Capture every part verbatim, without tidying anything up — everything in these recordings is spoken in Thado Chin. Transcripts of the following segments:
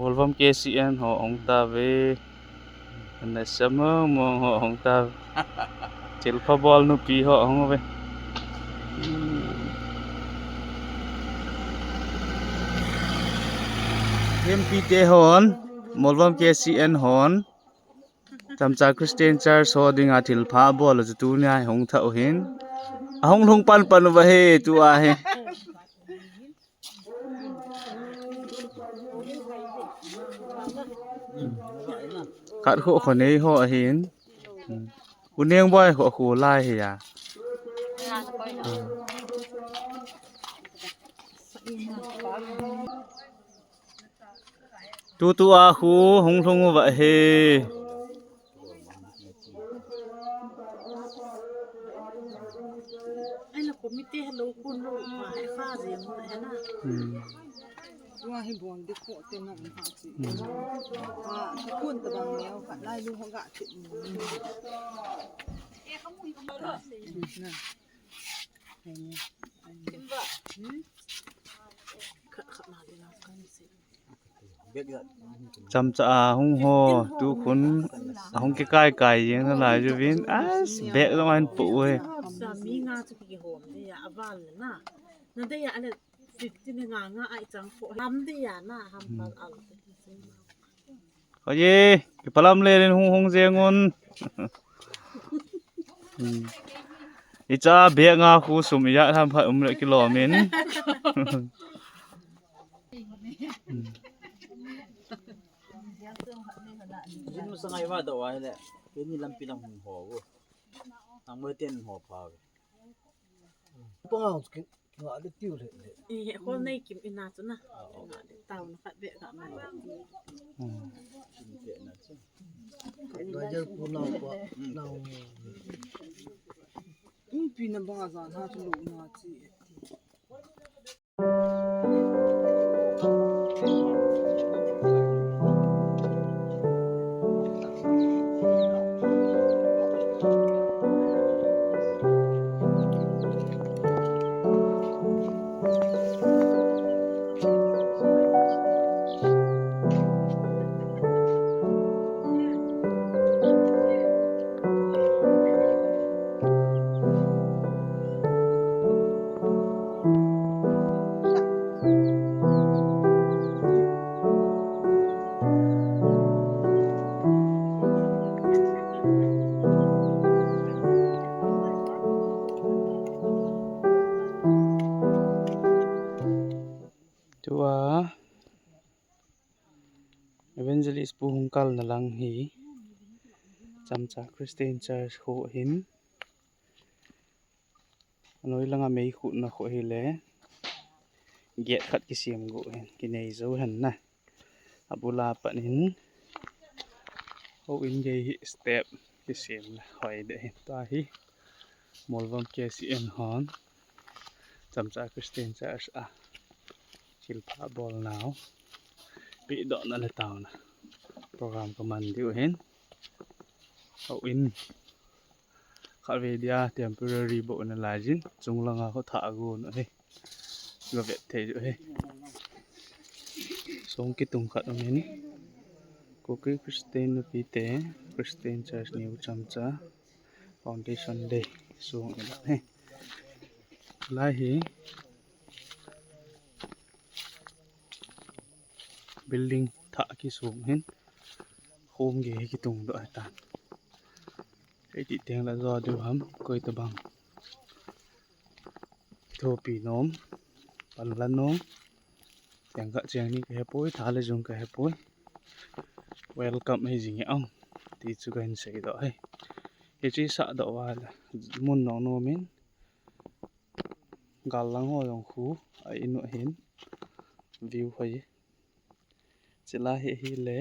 Molvom K C N ho hung tave. Ana sa mong mong ho hung tave. Thilpha bol nupi ho hung ve. M P te hon, Molvom K C N hon, Chamcha Christian Church ho dinga thilpha bol chu tunia hung tha u hin. Ahung lhung pan pan uva hi tua hi. Khat khu khu nei ho ahin. U Neng boi khu khu lai hi ya. Tutu a khu hung lhung uva hi. Ai la committee hello kun lo ma he fa je mo he na. Hmm. Tua hi bol di ko te na um ha chi. Hmm. Wa kun ta bang leo ka lai lu ho ga chi. Hmm. Na. He ni. Hmm. Kha kha na de na kan se. Chamcha a hung ho, tu khun, ahung kikai kai jeng nalai uvin, as, bag jong ahin po uve. Sa mi nga chu kihom de ya, aval na. Na de ya, ale, fifty ni nga nga ai chang po. Ham de ya na, ham pal al. Oye, kipalam le rin hung hung jeng un. Hmm. Icha bag nga khu sum iya tham pha um le kilom in. Jinu sangai va do wa le. Kini lampi lang hung ho. Ang mo ten ho pha. Pang ang skin. Nga le tiu le le. Eh, hol nei kim ina chu na. Nga le tau na khat be ka ma. Hmm. Dai jal pu nau pa, nau. Pi na ba za na chu lo na chi. Tua Evangelist pu hung kalna lang hi Chamcha Christian Church ho hin. Anoi langa mei khutna khu hile. Gate khat kisem go hin, kinei jo hen na. Abula pat in. Houin gei hi step kisem le hoi de hin. Tua hi Molvom K C N hon Chamcha Christian Church a thilpha bol nau. Pi do na le tau na. Program ka man diu hin. Houin. Khatvei dia temporary bou na lai jin, chunglanga khu thah a gon u hi. Ga vet thei u hi. Song kitung khat um in. Kuki Christian nupi te, Christian Church New Chamcha Foundation Day song in hi. Lai hi. Building thah kisong hin. Khom gei kitung doh ahitan. Hiti teng la jo diu ham, koi tabang. Thopi nom, panla nom. Teng khat cheng ni kahepoi, tha le jung kahepoi. Welcome hi jing e ang. Ti chu kahin seidoh e. Hiche sahdoh uva le, mun nom nom in. Gal lang ho jong khu, a in u hin. View hoi. Chulai hi, hile,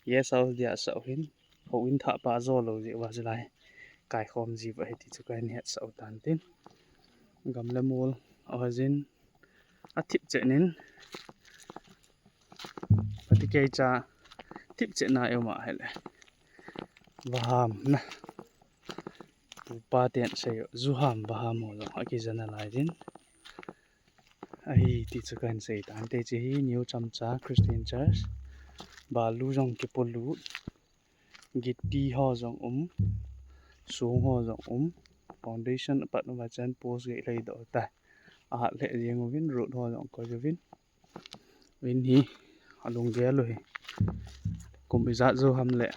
guest house dia sah u hin, houin thah pa jo lou jeh uva chulai. Kaikhom ji uva hi ti chu kahin hetsah u tan tin. Gam le mol, ahojin, athip chet in, pati keicha, thip chet na eu ma hile. Vaham na. Pupa ten sei, juham vaham ho jong akijana lai jin. Ahi ti chu kahin sei tante, hiche hi New Chamcha Christian Church. Balu jong kipolut. Gitti ho jong um. Song ho jong um. Foundation apat uva chun post gei lei doh tai. Ahat lheh jeng uvin, rod ho jong koi uvin. Vin hi alunggel u hi. Kum ijat jou ham le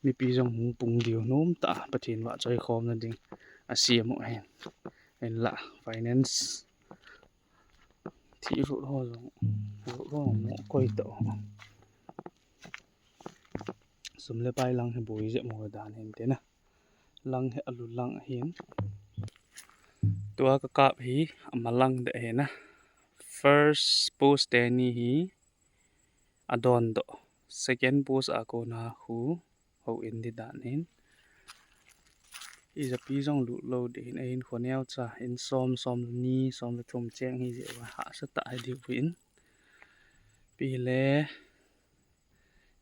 mipi jong hung pung diu nom tah, Pathen vahchoi khomna ding asem u ahin. Hinlah finance thih rod ho jong, rod ho jong koi tah. Sum le pai lang hi boi jep mo dan hin tina. Lang hi alu lang ahin. Tua kakap hi amalang deh ahin a. First post teni hi adon doh. Second post a kona khu houin ding dan hin. Ijapi jong lut lou ding hin, ahin kho neocha in som, som le ni, som le thum cheng hi jeh uva hahsa tah hi diu hin. Ipi hile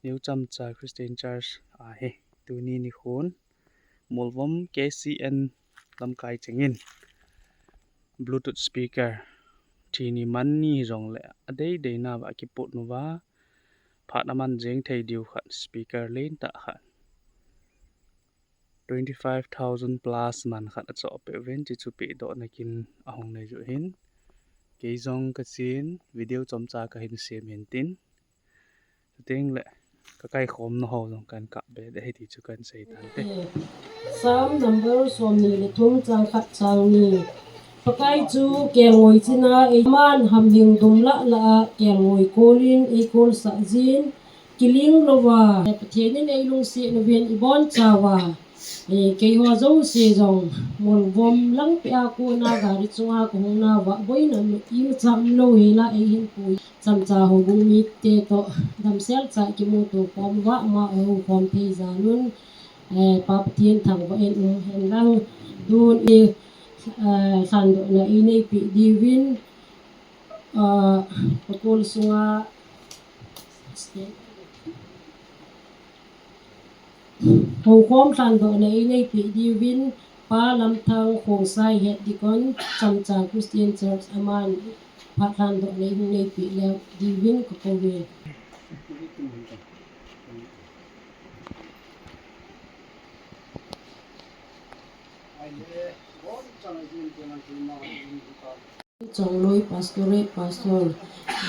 New Chamcha Christian Church ahi. Tuni nikhon Molvom K C N lamkai chengin Bluetooth speaker thi ni man ni hijongle adei dei nauva akiput nauva phat aman jeng thei diu khat, speaker len tah khat, twenty five thousand plus man khat achoh peh uvin, hichu pehdohna kin ahung nei u hin. Kei jong kachen video chomcha kahin sem hin tin. Chuteng le kakaikhomna ho jong kahin kap be ding ahi ti chu kahin sei tante. Psalm number somni le thum, chang khat, chang ni. Pakai chu kelngoi china eiman hamhing dum lah lah a kelngoi kolin eikolsah jin, kiling louva Pathen in eilungset uvin ibonchauva, eh, keiho jouse jong Molvom langpeh a kona gari chunga kahung nauva boina imacha umlou hela eihin pui. Chamcha houbung mite toh damsel cha kimuto khom uva, ama houkhom thei jal un, eh, Pa Pathen thangvah in umhen lang. Tun i, eh, lhandohna eineipeh diuvin, ah, pakol sunga houkhom lhandohna eineipeh diuvin, Pa Lamthang Khongsai, Head Deacon, Chamcha Christian Church, aman phat lhandohna eihung neipeh leu diuvin kakouve. Chongloi Pastorate Pastor.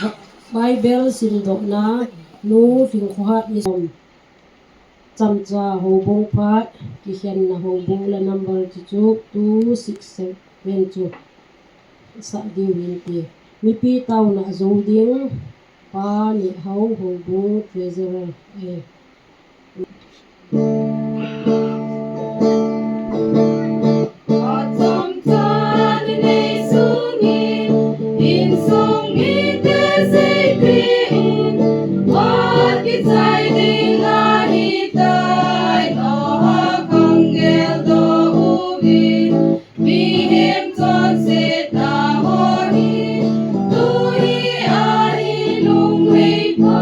Ba-, Bible simdohna, Nu Lhingkhohat ni som. Chamcha houbung phat, kikhenna houbung la number chu chu two six seven chu sah diu hin ti. Mipi taona jou ding, Pa Nehao, houbung treasurer, eh. Mihem chonsetna ho hi, tu hi ahi lunghei pha.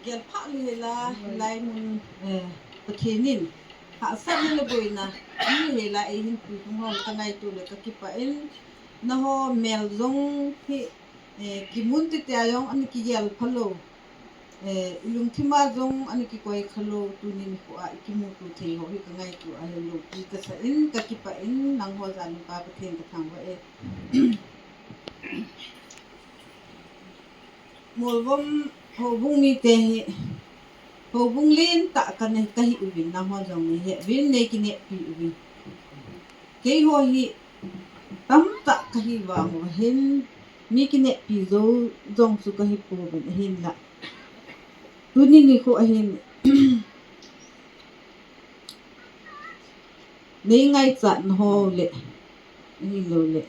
Gel pha le hela, lai mun, eh, Pathen in hahsatna le boina, ni hela eihin pui hung hong ka ngaito le ka kipah in, naho mel jong hi, eh, kimun tete a jong ana kigel phalou, eh, ilungthim a jong ana kikoi khalou, tuni nikho a ikimuto thei ho hi ka ngaito a helou pi kasa in, ka kipah in, nangho jal in Pa Pathen ka thangvah e. Molvom houbung mite hi, houbung lentah kana, kahi uvin, nangho jong nahe uvin, nei kineppi uvin. Keiho hi tamtah kahi vang uva hin, mi kineppi jou jong chu kahi pouvin ahinla. Tuni nikho ahin, nei ngaichat na ho le, ahilou le,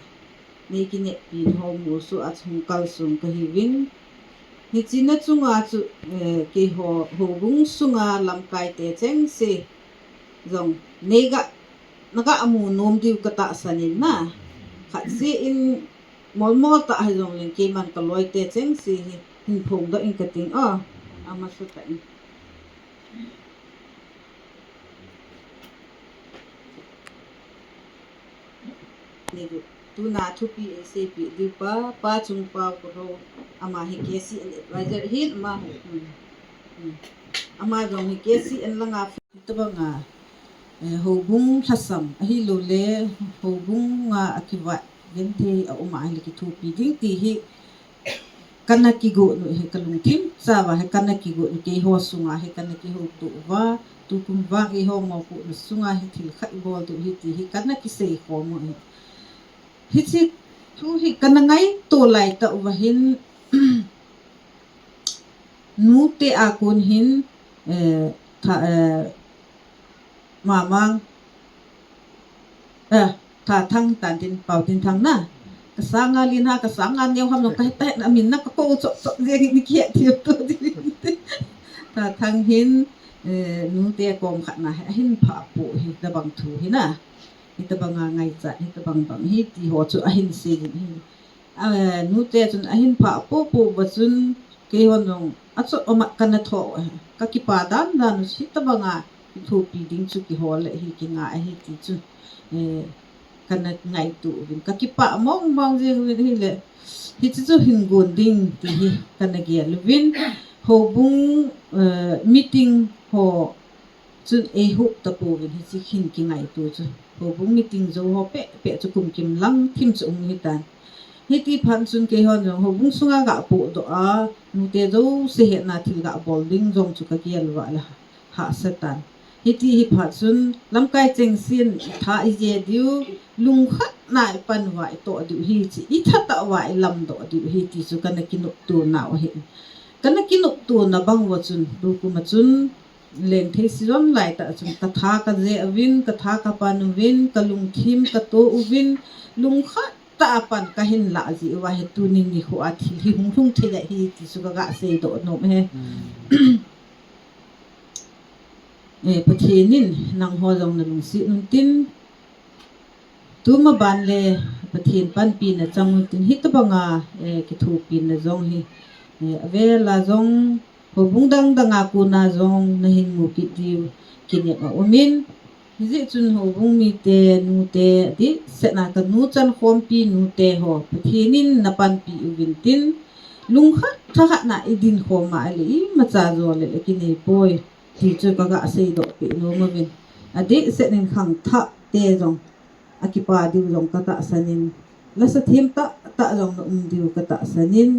nei kineppi na ho musoh a chung kalsong kahiuvin. Hiche na chunga chu, eh, keiho houbung sunga lamkai te chengse jong nei ga, naga mu nom diu ka tahsan in na. Khat se in molmol tah hijong leng keiman ka loi te chengse hi hin phongdoh in kating o. Amasa tah in. Tuna thupi eiseipeh diu pa, Pa Chungpao Kholhou, ama hi K C N advisor ahin, ama, hmm, hmm. Ama jong hi K C N langa, hitobanga, eh, houbung lhasam, ahilou le, houbung a akivat genthei a um a ahile kithopi ding ti hi, kana kigot nu hi, kalungthim chauva hi kana kigot nu, keiho sunga hi kana kihouto uva, tukum vang eiho mopohna sunga hi thil khat ibol diu hi ti hi kana kisei khom u hi. Hiche thu hi kana ngaito lai tah uva hin, nute a kon hin, eh, tha, eh, Mamang, eh, Thathang, Tantin, Paotinthang na. Kasanga lin ha, kasanga neo ham jong kahe tah, amin na kakou chop chop jeng in kihe thei to di. Thathang hin, eh, nute kom khat na hi, ahin phah poh hi, tabang thu hi na. Hitobanga ngaichat, hitobang bang hi, ti ho chu ahin sei in hi. A, nute chun ahin phah popo uva chun, keihon jong achot amat kana tho, ka kipa dan dan u, hitobanga kithopi ding chu kihol le hi kinga ahi ti chu, eh, kana ngaito uvin. Ka kipah mong mong jeng uvin ahile, hiche chu hin gon ding ti hi kana gel uvin. Houbung, eh, meeting ho chun eihup tapouvin hiche hin kingaito chu. Houbung meeting jou ho peh peh chu kum kim lang thim chu um hitan. Hiti phat chun keihon jong houbung sunga ga pohdoh a, nute jouse hetna thil ga bol ding jong chu ka gel uva le hahsa tan. Hiti hi phat chun lamkai chengsen tha ije diu, lungkhat na ipan uva itoh diu hi, hiche itha tah uva ilamdoh diu hi ti chu kana kinopto nau ahi. Kana kinopto na bang uva chun, tukum a chun, Lengthei season lai tah chun ka tha ka je uvin, ka tha ka pan uvin, ka lungthim ka to uvin, lungkhat tah a pan ka hin lah jeh uva hi tuni nikho a thil hi hung lhung thei ahi ti chu ka ga seidoh nom e. Hmm. Eh, Pathen in nangho jong na lungset un tin, Tuma ban le Pathen panpina chang un tin hitobanga, eh, kithopina jong hi, eh, avel a jong houbung dang dang a kona jong nahin mu kit diu kinem aumin. Hijeh chun houbung mite, nute, adehset a kanu chankhompi nute ho, Pathen in napanpi uvin tin, lungkhat thakhat na idin khom a ahile imacha jo le le kinei poi ti chu ka ga seidoh peh nom uvin. Adehset in khangthah te jong akipa diu jong ka tahsan in, lasa them tah tah jong na um diu ka tahsan in,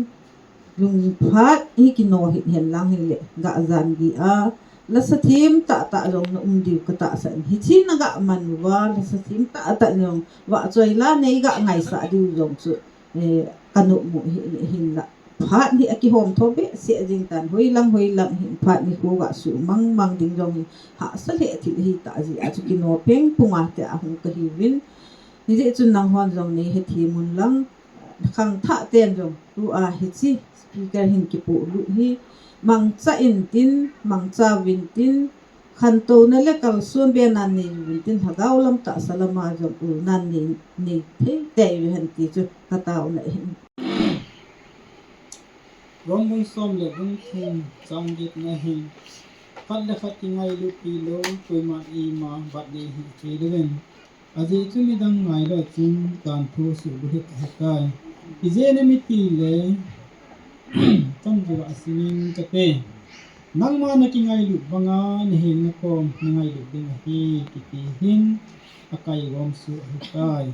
lungphat hi kino hih hen lang hile, ga jan gei a, lasa them tah tah jong na um diu ka tahsan in, hiche na ga man uva, lasa them tah tah jong vahchoi la nei ga ngaisah diu jong chu, eh, ka nom u hi, hinlah. Phat hi akihom tho behseh jing tan, hoilang hoilang hin phat nikho ga sumang mang ding jong hi hahsa lheh thil ahitah jeh a chu kino pengpung a tia hung kahiuvin. Hijeh chun nanghon jong neihethem un lang, khangthah ten jong tua hiche speaker hin kipohlut hi mangcha intin, mangcha uvintin, khantouna le kalson benan neiuvintin, lhagao lam tahsa lama jong ulnan nei, neithei tei uhen ti chu kataona ahin. Rom bung som le bung thum chang getna hin, khat le khat kingailutpi lou, koiman ima bat nei hithei louvin. Ajeh chu midang ngailou chun danthu asuhbulhit ahitai. Ijeh inem itile, chomjou a simin kate. Nangma nakingailut banga nahenna kom nangailut ding ahi, kiti hin akaigomsoh ahitai.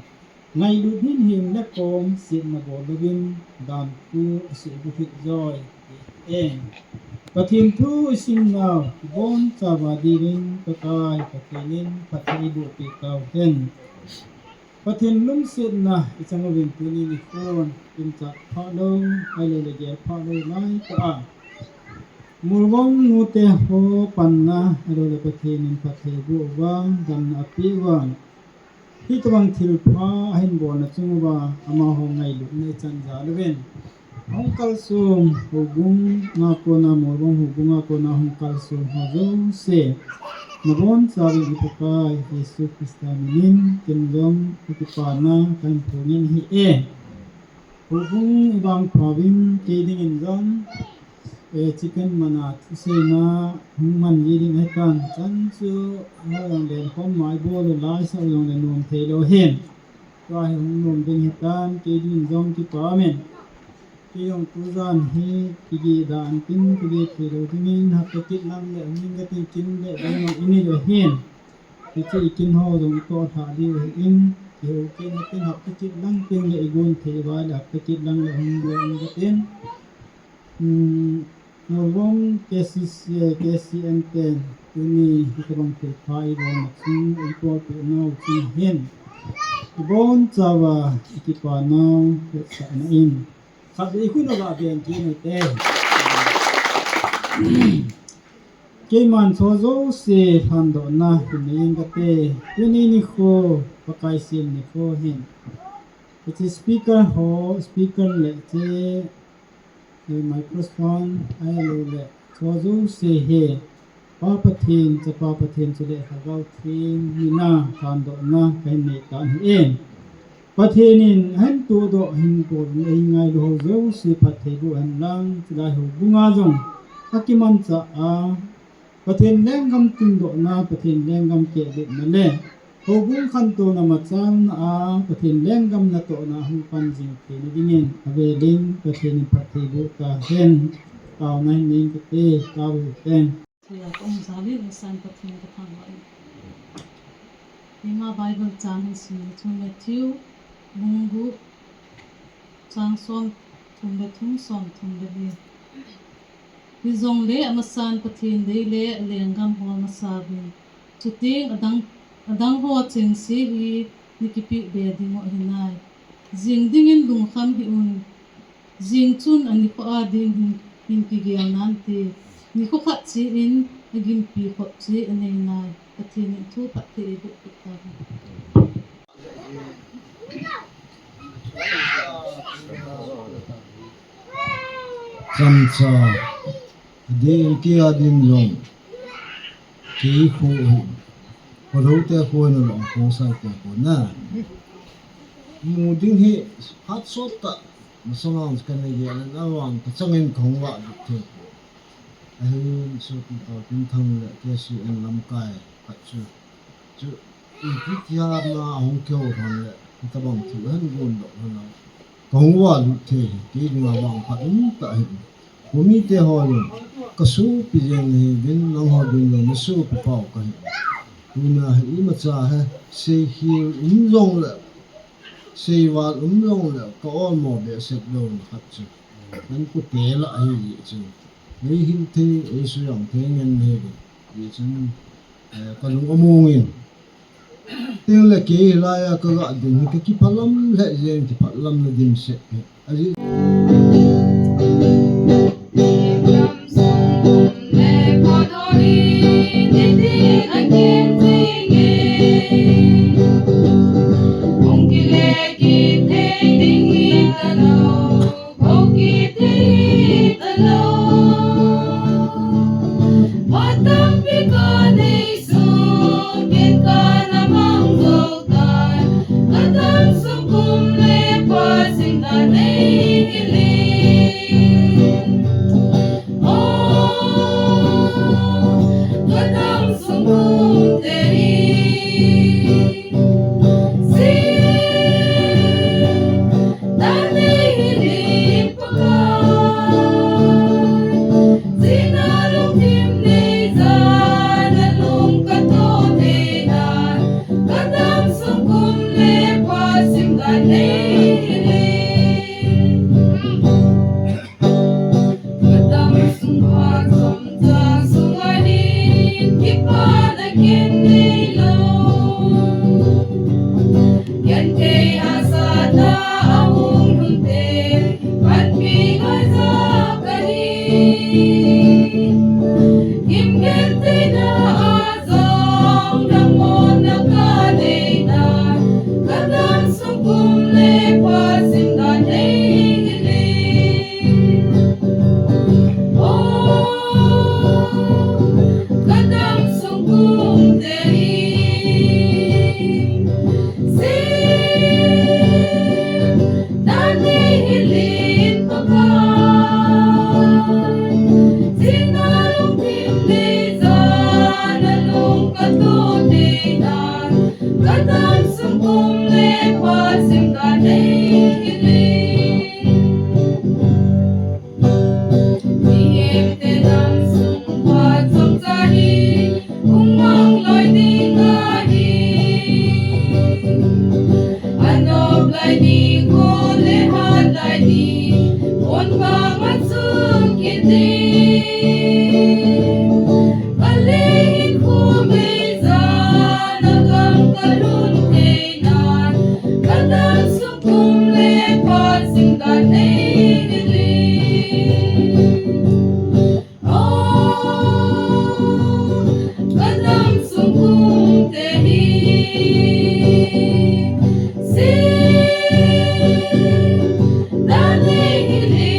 Ngailut hin henna kom setna bol louvin danthu asuhbulhit joi, ti ahi. Pathen thu isimnau ibonchauva diuvin Pakai Pathen in phatthei eibohpeh tauhen. Pathen lungsetna ichan uvin tuni nikhon kimchat phalou, ahiloule gel phalou laitah a, Molvom nuteho panna ahiloule Pathen in phatthei aboh uva, damna apeh uva, hitobang thilpha ahin bolna chung uva amaho ngailutna ichan jal uvin, ahung kalsong houbunga kona, Molvom houbunga kona hung kalsong ho jouse, nabonchauvin i Pakai Jesu Christa minin ken jong kakipana kahin phongin ahi e. Houbung ivangphauvin kei dingin jong, eh, chicken mana thuseina hung man ji ding ahitan, chan chu, eh, lenkhom maibol u laisah u jongle nom theilou ahin. Tua hi hung nom ding ahitan, kei dingin jong kipa umin. Kei jong tujan hi kigeh da antin, kigeh theilou dingin hapta kit lang le hung inge katin, kin le dang jong inei u ahin. Hiche ikin ho jong itoh lhah diu ahin, kihou kit natin hapta kit lang tengle igon thei uva le hapta kit lang le hung diu inge katin. Hmm, Molvom K C C, K C N ten tuni hitobang thilpha ibolna chun eibolpeh nau chun ahin, ibonchauva ikipa nau hetsahna in, khatvei khun aga beng kit u hite. Keiman cho jouse lhandohna hin nei inge kate. Tuni nikho Pakai sem nikho hin, hiche speaker ho, speaker le hiche, eh, microphone ahiloule cho jouse hi Pa Pathen, Chapa Pathen chule Lhagao Theng mina lhandohna kahin nei tan ahi e. Pathen in ahin tohdoh, ahin bol, ahin ngailu ho jouse phatthei boh hen lang, chulai houbunga jong akimanchah a, Pathen lenggam tingdohna, Pathen lenggam kehbetna le houbung khantouna machalna a Pathen lenggam natohna hung pan jing theina dingin avelin Pathen in phatthei boh tahen. Taona hin nei inge kate, tao hite. Thei a ka um jal in, amasan Pathen ka thangvah in. Keima Bible chang hin sim le chun Matthew bung gup chang som thum le thum, som thum le li. Hijongle amasan Pathen dei le alenggam hol masa uvin. Chuteng adang, adang ho chengse hi nakipeh be ding u ahi nai. Jing dingin lungkham hih un. Jing chun anikho a ding hin, hin kigel nante. Nikho khat che in agimpi khop che anei nai. Pathen in thu phatthei eiboh peh tahen. Chamcha, adeh in kei a din jong, kei kho hi, Kholhoute kho hi nalong kho, Saite kho na. Mu ding hi, phat sot tah, masang a kana gel in, ahivang kachang in kahung vah lut thei poi. Ahin sopi Paotinthang le K C N lamkai khat chu, chu ipi ti ham a ahung kihou lhon le, hitobang thil ahin gondoh lhon a, kahung vah lut thei hi kei dinga vangphat umtah ahi. Khomite ho jong kasopi jeng nahiuvin, nangho din jong nasopi pau kahi. Tuna hi imacha hi seikhel um jongle, seival um jongle ka olmo behseh louna khat chu, nan kute lah ahi jeh chun, eihil thei, eisujang thei ngen nahiuvin, hijeh chun, eh, kalung among in, tengle kei hilai a kaga ding hi kakiphalam lheh jeng, kiphalam na dimset hi. Ajeh Kiti. Kale hin khu mei ja na gam kalhun thei nan, kadam sung kum le phat sing kanei hili. Oh, kadam sung kum te hi. Si, da nei hili.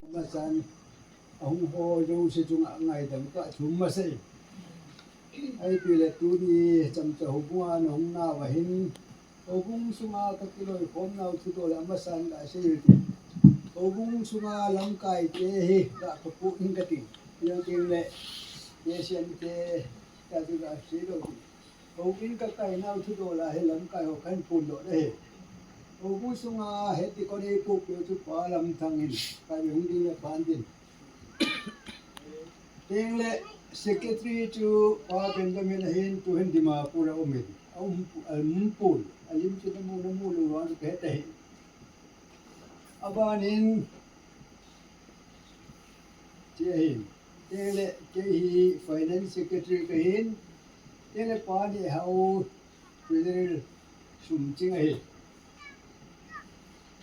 Amasan, ahung ho jouse chunga ngaidam kathum masa e. Ahipoi le tuni Chamcha houbunga nahung nauva hin, houbung sunga kakiloikhom nau thudol amasan kasei u hite. Houbung sunga lamkai te hi kapoh in kati. Hijeng le, Christian te, kati kasei lou ti. Houbung kakai nau thudol a hi lamkai ho kahin phondoh ahi. Houbung sunga head deacon eipoh peh u chu Pa Lamthang in, kati hung ding le phan ding. Tengle secretary chu Pa Benjamin ahin, tuhin Dimapur a um in, aum, aum pon, alim chu namu, namu lou vang chu kahet ahi. Abanin, che ahin, tengle kei hi finance secretary kahin, tengle Pa Nehao treasurer sum ching ahi.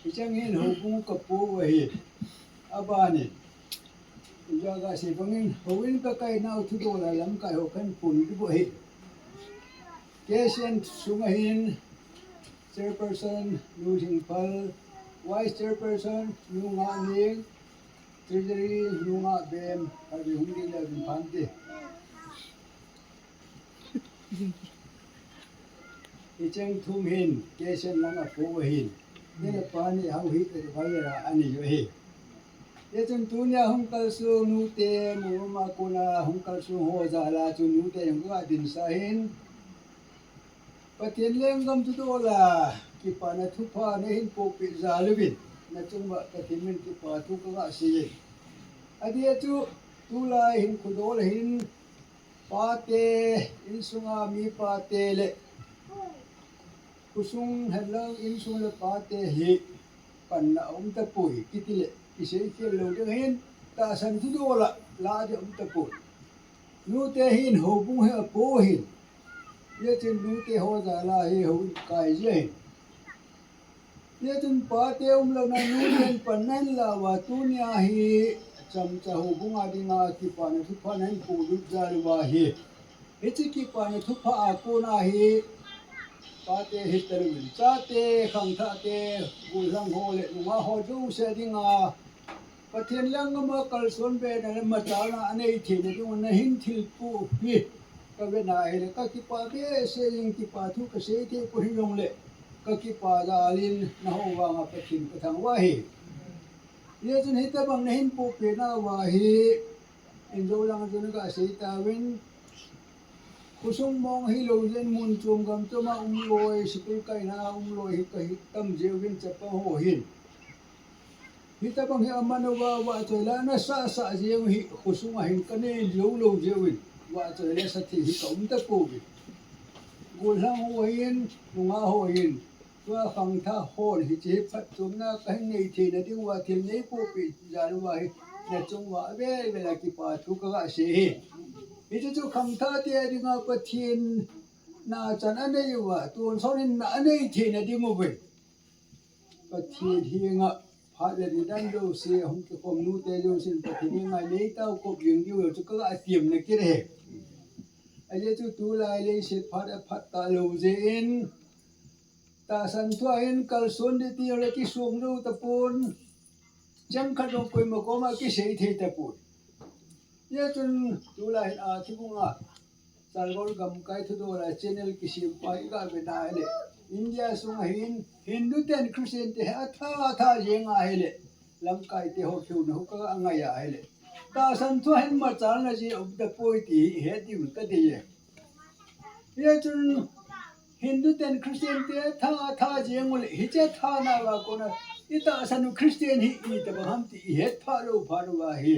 Hicheng hin houbung kapoh u ahi. Abanin, ijaga sei bangin, houin kakai nau thudol a lamkai ho kahin phon diu ahi. Christian sunga hin, chairperson Nu Lhingphal, vice chairperson Nu Ngahning, treasury Nu Ngahbem, kati hung ding le vin phante. Hicheng thum hin, Christian langa poh u ahin. Nile Pa Nehao hi advisor a anei u ahi. Hichun tunia hung kalsong nute, mama kona hung kalsong ho jal a chu nute jong kadinsa hin. Pathen lenggam thudol a, kipana thupha nahin pohpeh jal uvin, nachung uva Pathen min kipa thu kaga sei e. Adeh chu, tulai hin khudol a hin, pate, insunga mi pate le, khosung henlang insung le pate hi, panna aum tapoi, kiti le, kisei khel lou ding ahin, tahsan thudol a, la ding aum tapoi. Nute hin houbung hi apoh u ahin. Hichun nute ho jal a hi houin kai ji ahin. Hichun pate umlouna nuten panna hin la uva tunia hi Chamcha houbunga dinga kipana thupha nahin pohlut jal uva hi. Hiche kipana thupha a kona hi pate hita louvin, chate, khangthahte, gollhang ho le nungah ho jouse dinga Pathen lenggam a kalson bena le machalna anei theina dingun nahin thilpoh u hi kavena ahile, kakipa behseh jeng, kipa thu kasei thei poi hijongle, kakipa jal in nahou vanga Pathen kathangvah e. Hichun hitobang nahin pohpeh nauva hi, injo lang chun kasei tauvin, khosung mong hilou jeh in mun chom gam chom a umloi, school kaina a umloi hi kahi tam jeh uvin chapang ho hin. Hitobang hi aman uva, vahchoi la nasah sah jeng u hi, khosunga hin kanei lou lou jeh uvin, vahchoi le sa thei hi kaum tapouvin. Gollhang ho hin, nungah ho hin, tua khangthah hon hiche hi phatchomna kahin nei theina dinguva thil neipohpeh jal uva hi, nachung uva avel vel a kipa thu kaga sei e. Hiche chu khangthahte dinga Pathen in achan anei uva, tonsot hinna anei theina dinguve. Pathen henga phat le nidan jouse hung kikhom nute jousen Pathen henga neitao kop jeng diu chu kaga temna kit e. Ajeh chu tulai leiset phat aphat talou jeh in, tahsan thua hin kalson ding tile kisong jou tapon, cheng khat jong koima koma kisei thei tapon. Hichun tulai hin a thibunga Chalgol gamkai thudol a channel kisempa iga vena ahile, India sunga hin Hindu ten Christian te hi atha atha jeng ahile, lamkaite ho kheuna ho kaga ngai ahile, tahsan thua hin machalna jeh um tapoi ti het diu kadei e. Hichun Hindu ten Christian te atha atha jeng ule, hiche thanauva kona Itahsan u Christian hi itobang ham ti ihet phalou phalou ahi.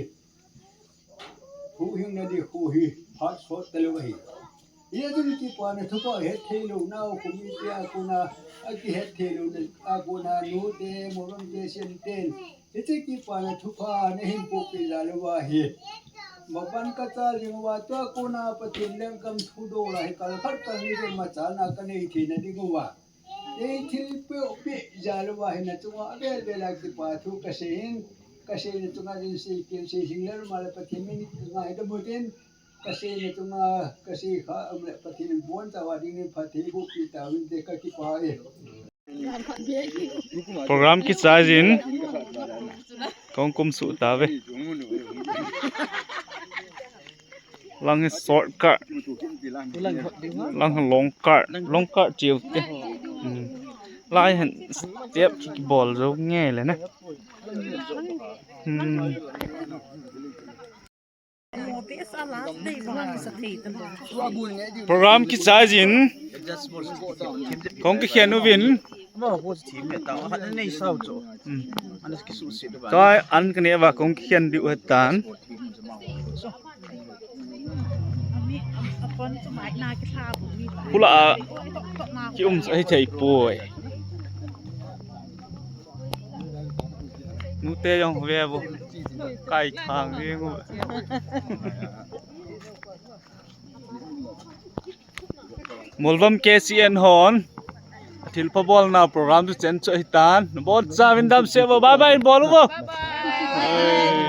Huhhingna ding khu hi phat sot talou ahi. Hijeh chun kipana thupha hetthei lou nau, committee a kona, akihetthei louna a kona, nute, morom te, sen ten, hiche kipana thupha nahin pohpeh jal uva hi, maban kachal jing uva, tua kona Pathen lenggam thudol a hi kalkhat kalni vei machalna kanei theina ding uva, ei thilpeh peh jal uva hi nachunga avel vel a kipa thu kasei in, kaseina chunga din sei ken sei jing le, male Pathen min kangaidam u tin, kaseina chunga kasei kha, um, le Pathen in abonchauva dingin phatthei eibohpeh tauvin te, kakipa e. Program kichai jin, kahung kumsuh tauve. Lang hi short cut, lang hi long cut, long cut chiu te. Hmm. Lai hin step kibol jou nge le na. Hmm. Program kichai jin, kahung kikhen uvin. Hmm. Tua an kaneh uva kahung kikhen diu ahitan. Hula a kium sa hithei poi. Nute jong ve vo. Kaithang jeng u. Molvom K C N hon athilpha bolna program chu chen chu ahitan. Nabonchauvin damsel uvo. Bye bye bol uvo. Bye bye.